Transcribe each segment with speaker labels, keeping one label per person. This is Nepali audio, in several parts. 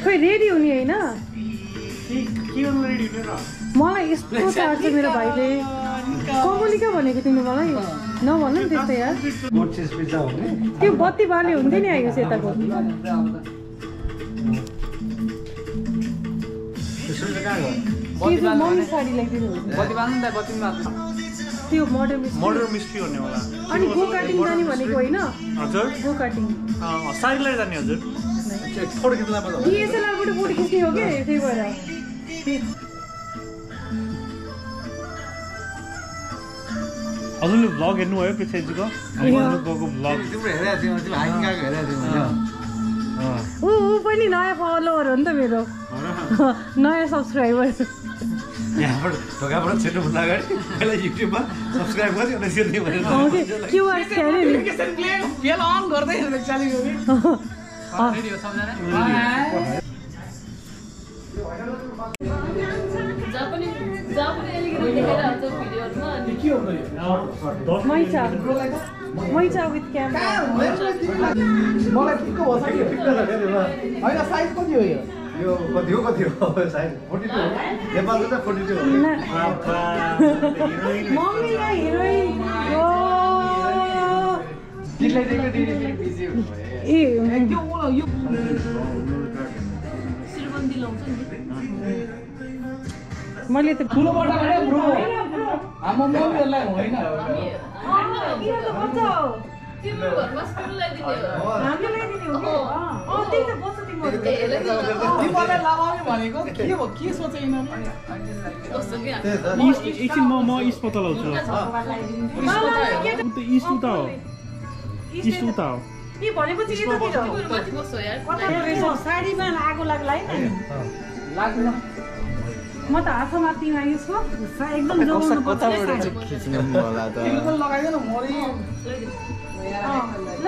Speaker 1: खोइ रेडी हुने हैन
Speaker 2: के गर्नु रेडी हुने र
Speaker 1: मलाई यस्तो चाहन्छ मेरो भाइले कमलिका भनेको तिमी मलाई नभन नि त्यस्तो यार त्यो बत्ती बाले हुन्थ्यो नि आइस यताको मम्मी साडी ल्याइदिनु त्यो
Speaker 2: मर्डर मिस्ट्री हुने होला
Speaker 1: अनि गो काटिङ जाने भनेको होइन
Speaker 2: हजुर
Speaker 1: गो काटिङ
Speaker 2: साइडलाई जाने हजुर फोटो खिच्न
Speaker 1: DSLR-बाट फोटो खिच्ने हो के त्यही भएर
Speaker 2: हजुरले भ्लग हेर्नुभयो पृथ्वीजीको गएको भ्लग
Speaker 3: तिम्रो हेरेको थियौ तिम्रो हाइकिङ गएको हेरेको थियौ
Speaker 1: ऊ पनि नयाँ फलोवर हो नि त मेरो नयाँ सब्सक्राइबर
Speaker 3: यहाँबाट ढोकाबाट छिर्नुभन्दा अगाडि पहिला युट्युबमा सब्सक्राइब गर्दै अनि सिर्ने भनेर
Speaker 1: क्युआर स्क्यान
Speaker 4: बेल अन गर्दै चालेको नि रेडी हो सबजना
Speaker 5: जापानी अलिकति देखेर हुन्छ भिडियोहरुमा अनि
Speaker 4: के हो यो
Speaker 1: मैचा विथ क्यामेरा
Speaker 4: मलाई ठिक्क भयो साइज ठिक्क छ के हैन साइज कति हो यो
Speaker 3: यो कति हो साइज 42 हो नेपालको त 42 हो
Speaker 1: मम्मीलाई हिरोइन ओ
Speaker 4: दिनलाई बिजी भयो
Speaker 1: ए
Speaker 4: त्यो ओला यो
Speaker 5: सिरबन्दी लाउँछ नि
Speaker 1: मैले त
Speaker 4: ठुलो बटा गरे ब्रो हाम्रो मम्मीहरुलाई होइन
Speaker 5: तिम्रो घरमा स्कुल ल्याइदिने हो
Speaker 1: हामीले ल्याइदिने हो त्यही त बस्छ तिमीहरु
Speaker 4: तिमीलाई लगाउने भनेको के हो के सोचे यिनीहरुले
Speaker 5: कस्तो के
Speaker 2: एकछिन म इस्ट पत्ता लाउँछु इस्ट उता हो इस्ट उता हो
Speaker 1: के भनेपछि यतातिर
Speaker 5: माथि बस्छ यार
Speaker 1: साडीमा आगो लाग्ला है
Speaker 4: लाग्दैन
Speaker 1: म त हात मार्तीमा यसको एकदम जोगाउनु पर्छ
Speaker 3: खिच्नु होला त
Speaker 4: तिमीले लगाइदैन मरि
Speaker 1: ल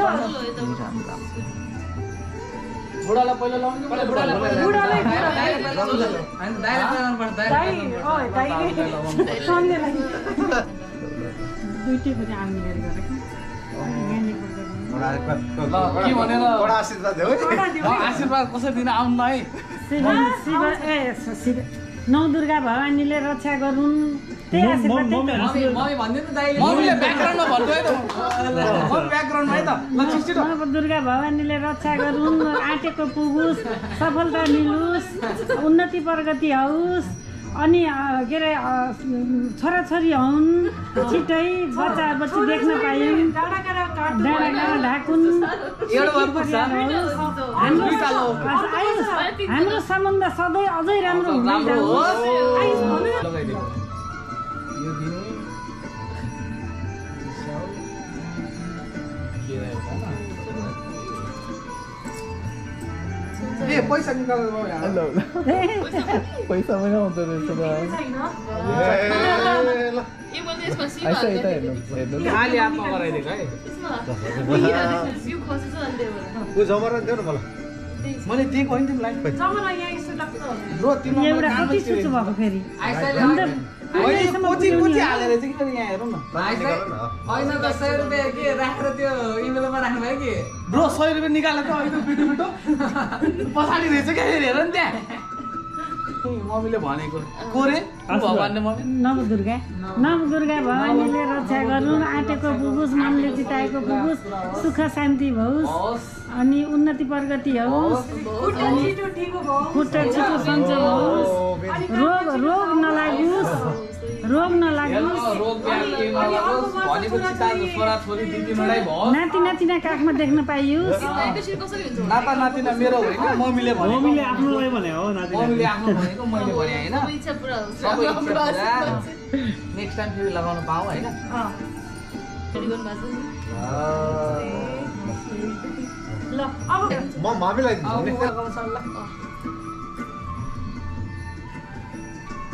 Speaker 4: बुढालाई पहिला लाउनु
Speaker 1: बुढालाई
Speaker 4: अनि डाइरेक्ट लगाउनु पर्छ
Speaker 1: दाइ ओइ दाइले सम्झेला दुईटै पनि आर्मी गरेको
Speaker 4: के भनेर
Speaker 3: कडा आशीर्वाद देऊ
Speaker 4: आशीर्वाद कसरी दिन आउनु है
Speaker 1: नौ दुर्गा भवानीले रक्षा गरून् त्यही आशीर्वाद
Speaker 4: मम्मी भन्दिन त दाइले मम्मीले ब्याकग्राउन्डमा भन्नु है त मम्मी ब्याकग्राउन्डमा है त ल छिटो
Speaker 1: नौ दुर्गा भवानीले रक्षा गरून् आँटेको पुगोस् सफलता मिलोस् उन्नति प्रगति होस् अनि के अरे छोराछोरी हुन् छिटै बच्चा बच्ची देख्न पाइन् डाँडा ढाकुन् हाम्रो सम्बन्ध सधैँ अझै राम्रो
Speaker 4: ए पैसा निकालेर गयो यार
Speaker 6: पैसा पनि आउँदो रहेछ
Speaker 5: ए मैले यसमा सिमा
Speaker 4: खाली हातमा गराइदिएको है
Speaker 5: यो खसेछ अनि त्यही भएर
Speaker 3: उ जमरा देऊ न मलाई
Speaker 4: मैले दिएको होइन तिमीलाई
Speaker 1: जमरा यहाँ यस्तो लाग्छ
Speaker 4: ब्रो तिमीलाई
Speaker 1: एउटा कति सुचु भएको फेरि
Speaker 4: कोची हालेर चाहिँ किन यहाँ हेरौँ न
Speaker 7: होइन त 100 रुपैयाँ के राखेर त्यो इमेलमा राख्नु भयो कि
Speaker 4: ब्रो 100 रुपैयाँ निकालेर त अहिले बिटो पछाडि रहेछ क्या हेर नि त्यहाँ मम्मीले भनेको कोरे भगवानले मम्मी
Speaker 1: नवदुर्गा भवानीले रक्षा गरून् आँटेको पुगोस् मनले चिताएको पुगोस् सुख शान्ति होस् अनि उन्नति प्रगति होस् खुट्टा छिटो सन्चो होस् रोग नलागोस् नाति नातिना काखमा देख्न पाइयोस्
Speaker 4: नाता नातिना मेरो होइन मम्मीले
Speaker 2: मम्मीले आफ्नोलाई भने हो
Speaker 4: मम्मीले आफ्नो भनेको मैले भने होइन
Speaker 5: इच्छा पुरा होस्
Speaker 4: सबै इच्छा पुरा नेक्स्ट टाइम फेरि लगाउन पाऊ होइन
Speaker 5: रेडी गर्नु भएको
Speaker 1: ल अब
Speaker 3: म मामीलाई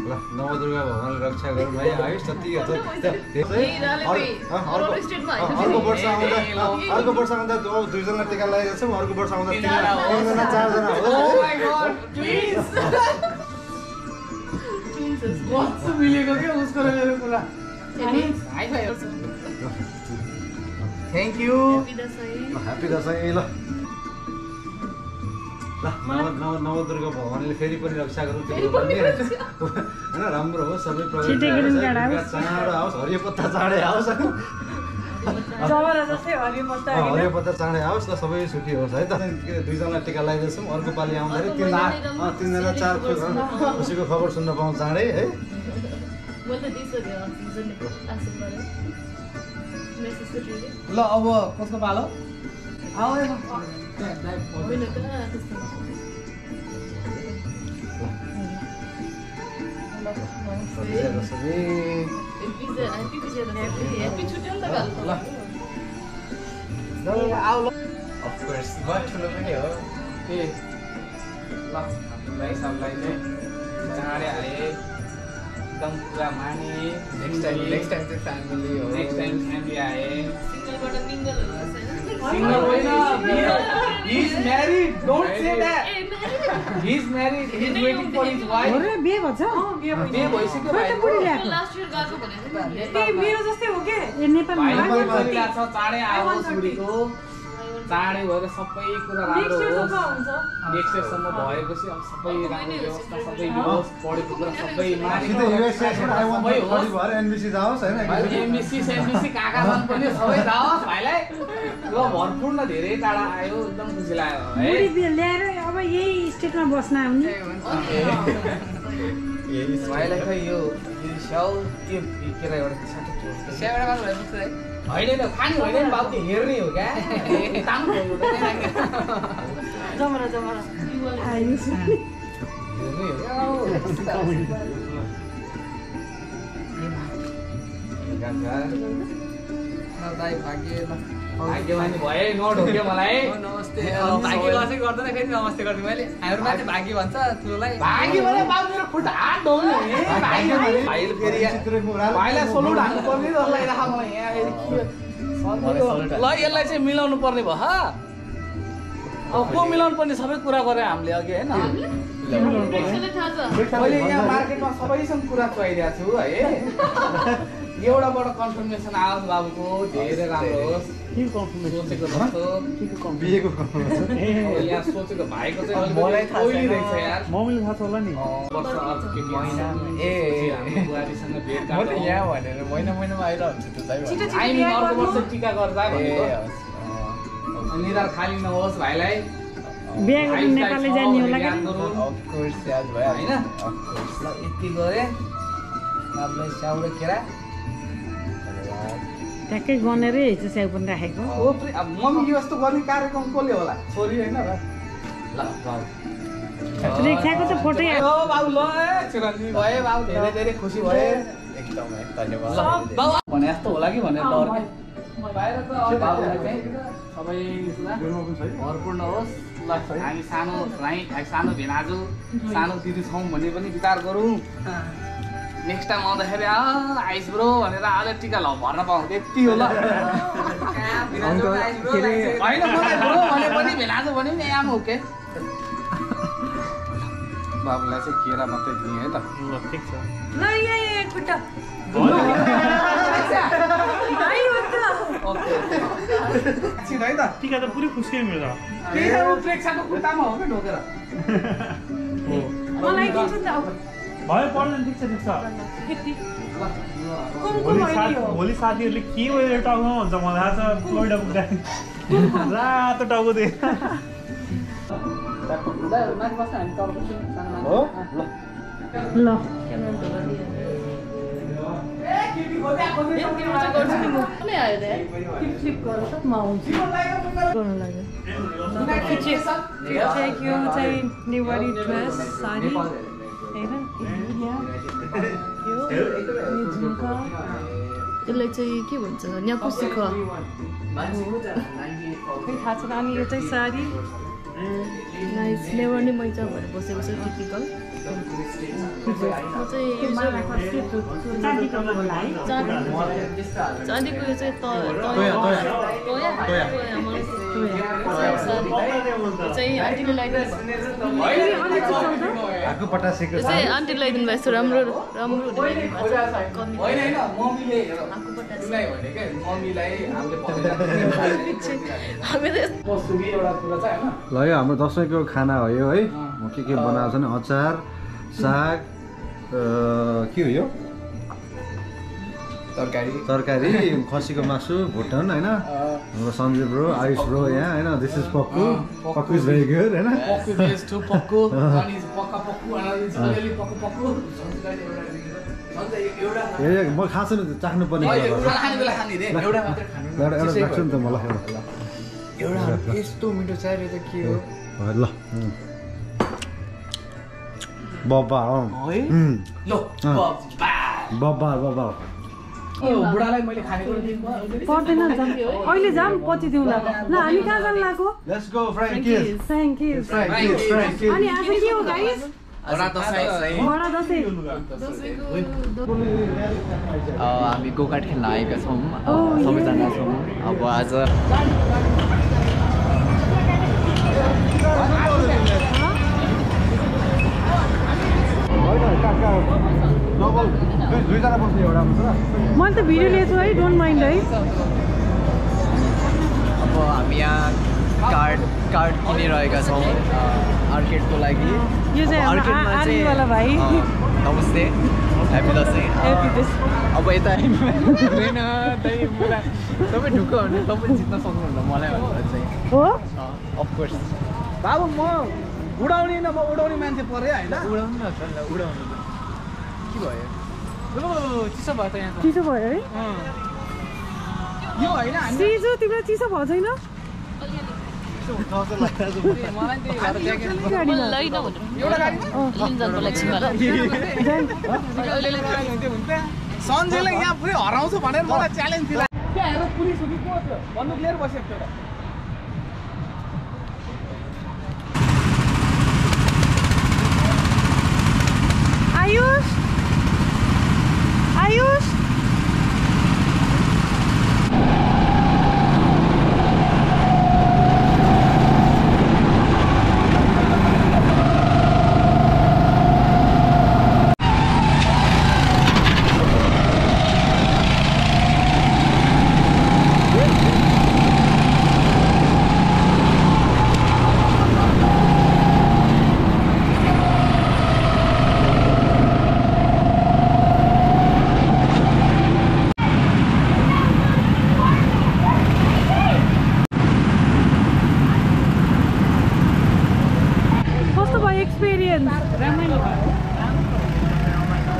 Speaker 3: ल नवदुर्गा भगवानले रक्षा गरौँ है आयुष जति अर्को वर्ष आउँदा दुईजना टिका लगाइरहेको छौँ अर्को वर्ष आउँदा तिनजना चारजना
Speaker 4: कस्तो मिलेको क्या उसको र मेरो कुरा थ्याङ्क यू
Speaker 3: ह्याप्पी दसैँ ल नवदुर्गा भगवानले फेरि पनि रक्षा गरौँ त्यो होइन राम्रो होस् सबै चाँडो आओस् हरियो पत्ता चाँडै आओस् हरियो पत्ता चाँडै आओस् र सबै सुखी होस् है त दुईजना टिका लगाइदिन्छौँ अर्को पालि आउँदाखेरि तिनजना 4 खुसीको खबर सुन्न पाउँ चाँडै है
Speaker 4: ल अब कसको पालो ठुलो पनि हो ल सबलाई चाहिँ चाँडै हाले एकदम पुरा माने नेक्स्ट टाइम चाहिँ फ्यामिली हो नेक्स्ट टाइम फ्यामिली आए सिंगल होइन he is married don't say that he is married he is waiting for his wife
Speaker 1: अरे बे भन्छ
Speaker 4: बे भइसक्यो भाइ
Speaker 5: लास्ट इयर गएको भनेको
Speaker 1: ए मेरो जस्तै हो के ए नेपालमा
Speaker 4: छ चाँडै आओस् छोरीको चाँडै भएर सबै कुरा राम्रो होस् नेक्स्ट इयरसम्म भएपछि अब सबै राम्रो व्यवस्था सबै होस् पढेको कुरा सबै एमबिसी काकामान पनि सबै जाओस् भाइलाई ल भरपुर न धेरै टाढा आयो एकदम खुसी लाग्यो है
Speaker 1: ल्याएर अब यही स्टेटमा बस्न आउने
Speaker 4: भाइलाई खै यो स्याउ त्यो केरा एउटा स्याउबाट मात्र भइपुग्छ है होइन खाने होइन नि बाबु त्यो हेर्ने हो क्या
Speaker 1: जमरा आइस
Speaker 4: भाग्यमानी भए नढोक्यो मलाई
Speaker 7: नमस्ते भाग्य लसै गर्दैन फेरि नमस्ते गर्छु मैले हाम्रो माथि भाग्य भन्छ ठुलोलाई
Speaker 4: भाग्य भने बाबु मेरो खुट्टा हात धोउने भाइले फेरि भाइलाई सलुट हाल्नु पर्ने जस्तो लागिरहेको मलाई यहाँ ल यसलाई चाहिँ मिलाउनु पर्ने भयो अब को मिलाउनु पर्ने सबै कुरा गरे हामीले अघि होइन मैले यहाँ मार्केटमा सबैसँग कुरा चलाइरहेको छु है एउटाबाट कन्फर्मेसन आओस् बाबुको धेरै राम्रो होस् सोचेको जस्तो यहाँ सोचेको भाइको चाहिँ मलाई थाहा छैन यार
Speaker 2: मम्मीले थाहा छ होला नि
Speaker 4: वर्ष अर्को केटी बुहारीसँग भेट
Speaker 6: यहाँ भनेर महिनामा आइरहन्छ त्यो चाहिँ
Speaker 4: हामी अर्को वर्ष टिका गर्दा भनेको निधार खाली नहोस् भाइलाई
Speaker 1: बिहे गर्नु नेपालले जाने होला के
Speaker 6: अफकोर्स याद भयो
Speaker 4: हैन अफकोर्स ल यति गरे नामले स्याउ र केरा
Speaker 1: ट्याक्कै गनेरै हिजो स्याउ पनि राखेको
Speaker 4: अब मम्मी यस्तो गर्ने कार्यक्रम कसले होला छोरी हैन र ल बाबु
Speaker 1: रेखाको त फोटो
Speaker 4: ओ बाबु ल चिरञ्जीवी भए बाबु धेरै धेरै खुसी भए
Speaker 6: एकदम धन्यवाद
Speaker 4: बाबु भने जस्तो होला कि भनेर डर के बाहिर त बाबुलाई चाहिँ सबै भरपूर्ण होस् ल हामी सानो भाइ सानो भेनाजु सानो दिदी छौँ भन्ने पनि विचार गरौँ नेक्स्ट टाइम आउँदाखेरि आइस ब्रो भनेर आज टिका भर्न पाउँ त्यति हो ल होइन मलाई ब्रो भने पनि भेनाजु भने पनि आम हो के बाबुलाई चाहिँ केरा मात्रै दिएँ है त
Speaker 2: ल ठिक छ
Speaker 1: ल यहाँ खुट्टा
Speaker 4: छिटो है त
Speaker 2: टिका त पुरै खुसी मेरो
Speaker 4: प्रेक्षाको खुट्टामा हो क्या ढोकेर
Speaker 1: मलाई दिन्छ नि त
Speaker 2: भयो पर्दैन ठिक छ भोलि साथीहरूले के वेर टाउको भन्छ मलाई थाहा छ एउटा पुग्दा रातो टाउको दिए
Speaker 1: ल यो चाहिँ नेवारी ड्रेस साडी
Speaker 5: यसलाई चाहिँ के भन्छ न्याकुसिख
Speaker 1: थाहा छैन अनि यो चाहिँ साडी
Speaker 5: नाइस नेवर नै मैचा भनेर बसेको छ टिपिकल चाँदीको यो चाहिँ चाहिँ आन्टीले लगाइदिनु भएको छ राम्रो राम्रो
Speaker 4: तिमीलाई भने क्या मम्मीलाई हामीले बस्छु कि एउटा कुरा चाहिँ होइन
Speaker 3: ल यो हाम्रो दसैँको खाना हो यो है के बनाएको छ नि अचार साग के हो यो तरकारी खसीको मासु भुटन होइन हाम्रो सञ्जीव ब्रो आयुष ब्रो यहाँ होइन दिस इज पक्कु पक्कु इज भेरी गुड होइन
Speaker 4: पक्कु भेज टु पक्कु अनि पक्का पक्कु अनि अलिअलि पक्कु पक्कु
Speaker 3: म खान्छु नि चाख्नु पर्ने
Speaker 4: एउटा खाने बेला खाने रे एउटा मात्र खानु
Speaker 3: एउटा राख्छु नि त मलाई
Speaker 6: एउटा यस्तो मिठो चाहियो त के हो
Speaker 3: ल बब्बा
Speaker 4: है ल
Speaker 3: बब्बा
Speaker 4: बुढालाई मैले खाने कुरा दिनु
Speaker 1: पर्दैन अहिले जाम पछि दिउँला ल हामी कहाँ जान लाग्यो
Speaker 3: लेट्स गो फ्र्याङ्किज
Speaker 1: अनि आज के हो गाइस
Speaker 6: बडा दसैँ
Speaker 1: बडा दसैँ
Speaker 6: हामी गोकाट खेल्न आएका छौँ सबैजना छौँ अब आज
Speaker 3: दुईजना बस्ने एउटा
Speaker 1: मैले त भिडियो लिएको छु है डोन्ट माइन्ड है
Speaker 6: अब हामी यहाँ कार्ड किनिरहेका छौँ आर्केडको लागि
Speaker 1: यो चाहिँ हाम्रो आर्मीवाला भाइ
Speaker 6: नमस्ते ह्याप्पी दसैँ अब यता तपाईँ ढुक्क भने तपाईँ जित्न सक्नुहुन्छ मलाई भनेर चाहिँ
Speaker 1: हो
Speaker 6: अफकोर्स
Speaker 4: बाबु म उडाउने न म उडाउने मान्छे पऱ्यो होइन
Speaker 6: उडाउनु न उडाउनु के भयो
Speaker 4: चिसो भयो त यहाँ
Speaker 1: चिसो भयो है
Speaker 4: यो होइन
Speaker 1: चिसो तिमीलाई चिसो भएको छैन
Speaker 4: सन्जयले यहाँ पुरै हराउँछु भनेर मलाई च्यालेन्ज थियो त्यहाँ हेर पुलिस हो कि को थियो बन्दुक लिएर बसेको थियो
Speaker 1: आयुष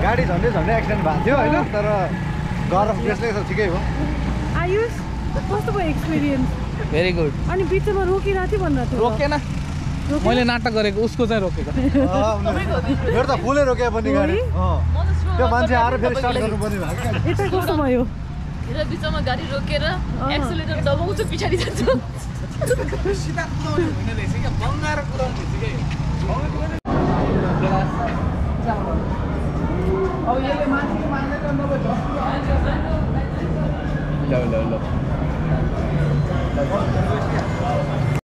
Speaker 3: गाडी झन्डै एक्सिडेन्ट भएको थियो होइन तर गरम त्यसले ठिकै हो
Speaker 1: आयुष कस्तो भयो एक्सपिरियन्स
Speaker 4: भेरी गुड
Speaker 1: अनि बिचमा रोकिरहेको थियो भन्दा थियो
Speaker 4: रोकेन मैले नाटक गरेको उसको चाहिँ रोकेको
Speaker 3: मेरो त फुलै रोक्यो पनि गाडी त्यो मान्छे आएर फेरि स्टार्ट गर्नुपर्ने भएको
Speaker 1: यता कस्तो भयो
Speaker 5: बिचमा गाडी रोकेर एक्सिलेटर दबाउँछु पछाडि जान्छु
Speaker 4: सिधा कुदाउने होइन रहेछ क्या बङ्गाएर कुदाउने रहेछ क्या अब यसले मान्छे मान्दैन नभए
Speaker 6: ल